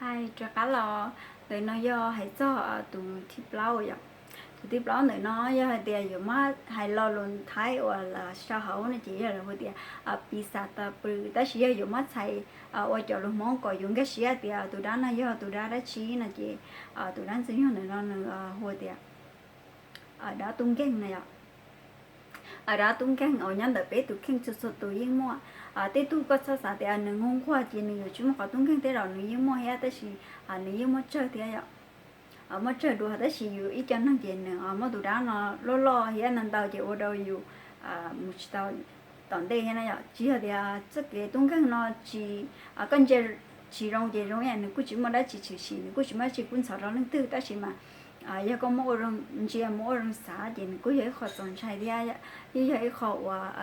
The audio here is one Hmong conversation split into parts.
Hais rov qab los, ntawm no yog hais txog tus thib plaub yom. Tus thib plaub ntawm no yog hais tias yuav muab hais lo lus Thaib uas los sau hauv no ces yog lawv hu tias piv xav tas pw, tab sis yog yuav muab txhais ua cov lus Hmoob kom yuav nkag siab tias tus dab no yog tus dab dab tsi no ces tus dab ntxwg nyoog ntawm no nws hu tias dab tub nkeeg na yom. Dab tub nkeeg uas nyob ntawm peb tus kheej txhua txhua tus yeej muaj. Tej tug koj txhob xav tias nws nquag nquag ces nws yuav tsis muaj qhov tub nkeeg, tej zaum nws yeej muaj thiab, tab sis nws yeej muaj tsawg thiab yom. Muaj tsawg dua, tab sis yus ib co neeg ces nws muaj tus dab no loj loj thiab ntau ntau ces ua rau yus mus tsis tau tom ntej thiab na yom. Tsis yog tias txoj kev tub nkeeg no tsis, koj ntsia tsis zoo ces zoo ib yam, nws kuj tsis muaj dab tsi tshwm sim, nws kuj tsis muaj dab tsi kub ntxhov rau leej twg, tab sis mas yog koj muab ua zoo ntsia, muab ua zoo xav ces nws kuj yog ib qho txaus ntshai thiab, yeej yog ib qho uas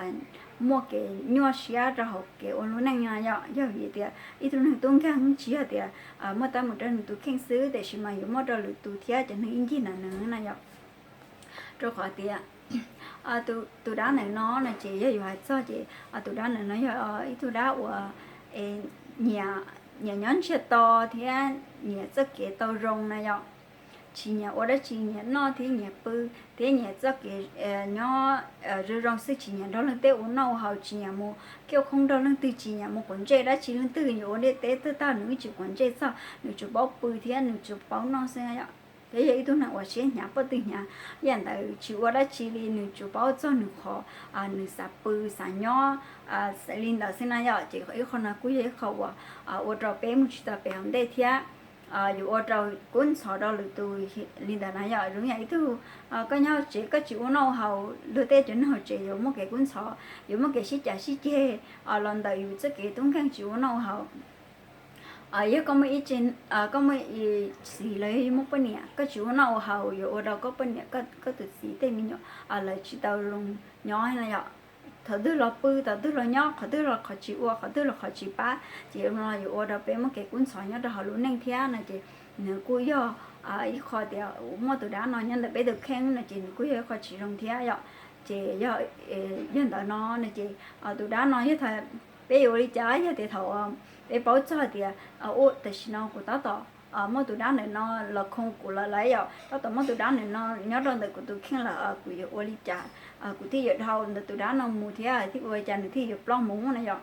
muaj kev nyuaj siab rau hauv kev ua lub neej no yom. Yog vim tias ib tug neeg tub nkeeg tsis yog tias muaj teeb meem rau nws tus kheej xwb, tiam sis mas yuav muaj rau lwm tus thiab cov neeg ib ncig ntawm nws na yom. Rau qhov tias tus dab ntawm no no ces yog yus hais txog ces tus dab ntawm no yog ib tug dab uas nyiam, nyiam nyob ntsiag to thiab nyiam txoj kev tau zoo na yom. Tsis nyiam ua dab tsi, nyiam noj thiab nyiam pw thiab nyiam txoj kev nyob zoo zoo xwb, tsis nyiam nrog leej twg ua noj ua haus, tsis nyiam mus kiaj khoob nrog leej twg, tsis nyiam mus quav ntsej dab tsi leej twg. Yuav ua ntiaj teb tag tag nws yeej tsis quav ntsej txog, nws tsuas paub pw thiab nws tsuas paub noj xwb yom. Thiab yog ib tug neeg uas siab hnyav poj twg hnyav, yam ntawd tsis ua dab tsi li, nws tsuas paub txog nws qhov nws xav pw xav nyob li ntawd xwb na yom. Ces ib qho no kuj yog ib qho uas ua rau peb mus tsis tau pem hauv ntej thiab yuav ua rau kub ntxhov rau lwm tus li ntawd na yom. Zoo yam ib tug, koj nyob hauv tsev koj tsis ua noj ua haus, luag tej cov neeg hauv tsev yuav muaj kev kub ntxhov, yuav muaj kev sib cav sib ceg los ntawm yus txoj kev tub nkeeg tsis ua noj ua haus. Yog koj muaj ib tse, koj muaj ib txiv los yog muaj poj niam, koj tsis ua noj ua haus yuav ua rau koj poj niam, koj tus txiv tej me nyuam lawv tsis tau zoo nyob na yom. Thaum twg los pw, thaum twg los nyob, qhov twg los qhov tsis ua, qhov twg los qhov tsis pab, ces no yuav ua rau peb muaj kev kub ntxhov nyob rau hauv lub neej thiab no ces nws kuj yog ib qho tias muaj tus dab no nyob ntawm peb tus kheej no ces nws kuj yog ib qho tsis zoo thiab yom. Ces yog, yog ntawd no no ces tus dab no yog thaum peb yuav ua li cas, yog tias thaum peb paub txog tias tam sim no kuv tab tom muaj tus dab ntawm no los khoo kuv lawm lawm yom, tab tom muaj tus dab ntawm no nyob rau ntawm kuv tus kheej lawm, kuv yuav ua li cas, kuv thiaj yuav dhau ntawm tus dab no mus thiab thiaj ua li cas nws thiaj yuav ploj mus na yom.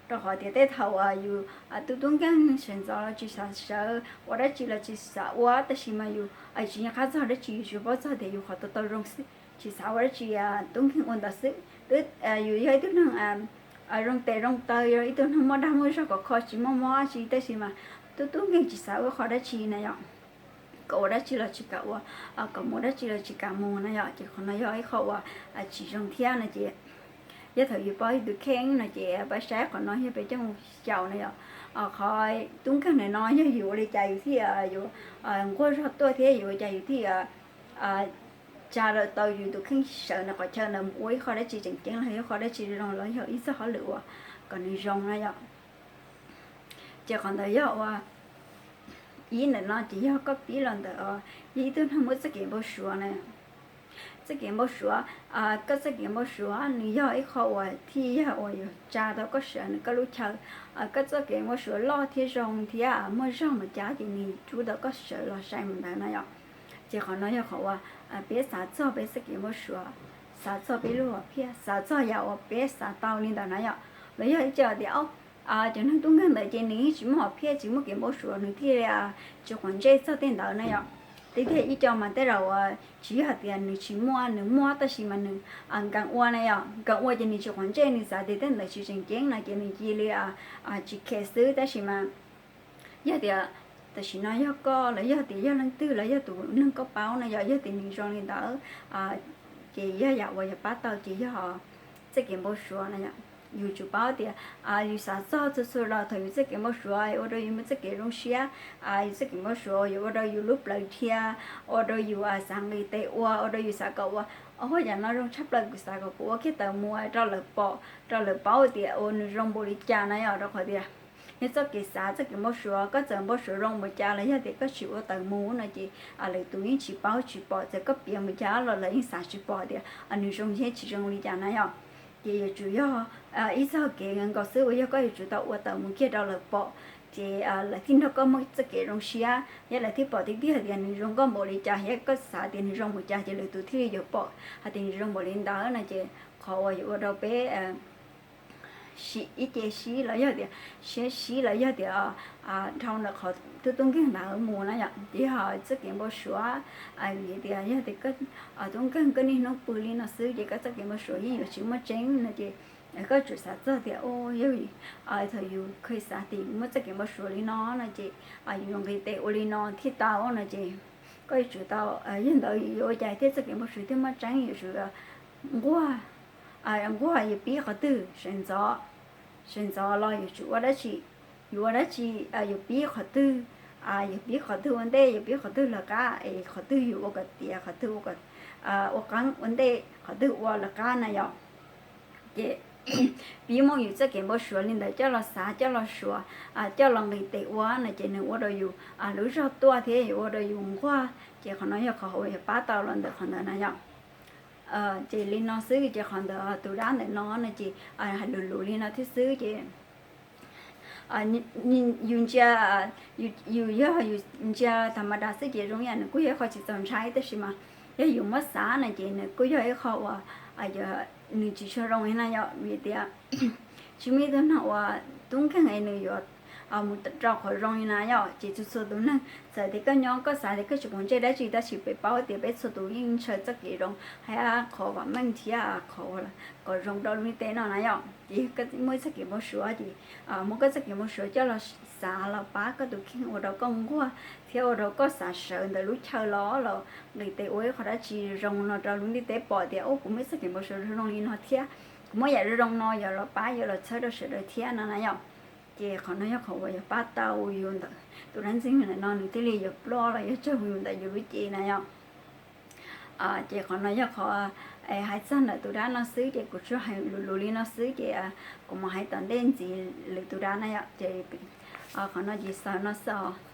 Rau qhov tias tej thaum yus tub tub nkeeg sawv ntxov los tsis xav sawv, ua dab tsi los tsis xav ua, tab sis mas yus tsis nco qab txog dab tsi, yus tsis paub txog tias yus qhov tau tau zoo xwb, tsis xav ua dab tsi, tub nkeeg ua ntawd xwb. Twb yus yog ib tug neeg zoo tes zoo taw, yog ib tug neeg muaj dag muaj zog khov kho tsis muaj mob dab tsi, tab sis mas tub tub nkeeg tsis xav ua qhov dab tsi na yom. Kom ua dab tsi los tsis kam ua, kom mus dab tsi los tsis kam mus na yom. Ces qhov no yog ib qho uas tsis zoo thiab no ces yog thaum yus paub yus tus kheej no ces pab saib qhov no yog peb coj mus xyaum na yom. Qhov tub nkeeg ntawm no yog yus ua li cas yus thiaj yuav nquag zog tuaj thiab yus ua cas yus thiaj tsa tau yus tus kheej sawv ntawm qhov chaw ntawd mus ua ib qho dab tsi tseem ceeb los yog ib qho dab tsi zoo los yog ib txoj hauj lwm uas kom nws zoo na yom. Ces qhov ntawd yog ua ib ntawm no ces yog koj pib los ntawm yog ib tug neeg muaj txoj kev npau suav na. Txoj kev npau suav, koj txoj kev npau suav nws yog ib qho uas thiaj yog uas yuav tsa tau koj sawv ntawm koj lub chaw. Koj txoj kev npau suav loj thiab zoo thiab muaj zog mus cas ces nws rub tau koj sawv los sai mus ntawd na yom. Ces qhov no yog qhov uas peb xav txog peb txoj kev npau suav, xav txog peb lub hom phiaj, xav txog yam uas peb xav tau li ntawd na yom. Los yog ib co tias cov neeg tub nkeeg ntawd ces nws yeej tsis muaj hom phiaj tsis muaj kev npau suav nws thiaj li tsis quav ntsej txog tej ntawd na yom. Tej tiag ib co mas tej zaum tsis yog hais tias nws tsis muaj, nws muaj tab sis mas nws nkees ua na yom, nkees ua ces nws tsis quav ntsej, nws xav tias tej ntawd tsis tseem ceeb no ces nws cia li tsis khe xwb. Tab sis mas yog tias tam sim no yog koj los yog tias yog leej twg los yog tus neeg koj paub no yom, yog tias nws zoo li ntawd ces yog yam uas yog pab tau ces yog txoj kev npau suav na yom. Yus tsum paub tias yus xav txog txhua txhua los thaum yus txoj kev npau suav ua rau yus muaj txoj kev zoo siab, yus txoj kev npau suav yuav ua rau yus lub plawv dhia, ua rau yus xav nqis tes ua, ua rau yus xav kom ua, o, yam no zoo tshaj plaws kuv xav kom kuv ua kiag tawm mus rau lawv pom, rau lawv paub tias ua nws zoo npaum li cas na yom. Rau qhov tias yog txoj kev xav txoj kev npau suav, koj txawm npau suav zoo npaum cas los yog tias koj tsis ua tawm mus no ces lwm tus yeej tsis paub tsis pom, txawm koj piav npaum cas los lawv yeej xav tsis pom tias nws zoo thiab tsis zoo li cas na yom. Ces yuav tsum yog ib txoj kev nkaus xwb uas yog koj yuav tsum tau ua tawm mus kiag rau lawv pom ces lawv thiaj nrog koj muaj txoj kev zoo siab, thiab lawv thiaj pom tiag tiag tias nws zoo nkauj npaum li cas, thiab koj xav tias nws zoo npaum cas ces lwm tus thiaj li yuav pom hais tias nws zoo npaum li ntawd no ces qhov uas yuav ua rau peb sim ib ce sib los yog tias siab sib los yog tias dhau ntawm qhov tub tub nkeeg ntawd mus na yom. Ces yog txoj kev npau suav vim tias yog tias tub nkeeg koj niaj hnub pw li no xwb ces koj txoj kev npau suav yeej yuav tsis muaj tseeb no ces koj tsum xav txog tias yog thaum yus kheev xav tias muaj txoj kev npau suav li no no ces yus yuav nqis tes ua li no thiaj tau no ces koj yuav tsum tau, yog ntawd yuav ua cas thiaj txoj kev npau suav thiaj muaj tseeb, yuav tsum nquag, nquag yus pib qhov twg sawv ntxov, sawv ntxov los yuav tsum ua dab tsi, yus ua dab tsi, yus pib qhov twg, yus pib qhov twg ua ntej, yus pib qhov twg lawv qab es qhov twg yus ua kom tiav, qhov twg ua qeeb ua ntej, qhov twg ua lawv qab na yom. Ces pib muab yus txoj kev npau suav li ntawd coj los xav, coj los suav, coj los nqis tes ua no ces nws ua rau yus lub zog tuaj thiab yuav ua rau yus nquag, ces qhov no yog qhov uas yog pab tau los ntawm qhov ntawd na yom. Ces li no xwb ces qhov ntawd tus dab ntawm no no ces hais lus lus li no thiab xwb ces yus ntsia, yus yog yus ntsia tham ma das xwb ces zoo yam nws kuj yog ib qho tsis txaus ntshai tab sis mas yog yus muab xav no ces nws kuj yog ib qho uas nws tsis tshua zoo li na yom. Vim tias tsis muaj ib tug neeg uas tub nkeeg es nws yuav mus rau qhov zoo li na yom. Ces txhua txhua tus neeg txawm tias koj nyob koj xav tias koj tsis pom ntsej dab tsi tab sis peb paub tias peb txhua tus yeej ntshaw txoj kev zoo hais qhov vam meej thiab qhov kom zoo rau lub ntiaj teb no na yom. Ces yog koj muaj txoj kev npau suav ces muab koj txoj kev npau suav coj los xav los pab koj tus kheej ua rau koj nquag thiab ua rau koj xav sawv ntawm lub chaw los los nqis tes ua ib qho dab tsi zoo no rau lub ntiaj teb pom tias ub kuv muaj txoj kev npau suav zoo li no thiab kuv muaj yam zoo no yuav los pab yuav los txhawb rau sawv daws thiab no na yom. Ces qhov no yog qhov uas yog pab tau yus ntawm tus dab ntxwg nyoog ntawm no nws thiaj li yuav ploj los yog tsaug yus ntawm yus lub cev na yom. Ces qhov no yog qhov hais txog ntawm tus dab no xwb ces kuv tsuas hais lus lus li no xwb ces kuv mam hais tom ntej ntxiv lwm tus dab na yom. Ces qhov no ces xaus no xwb.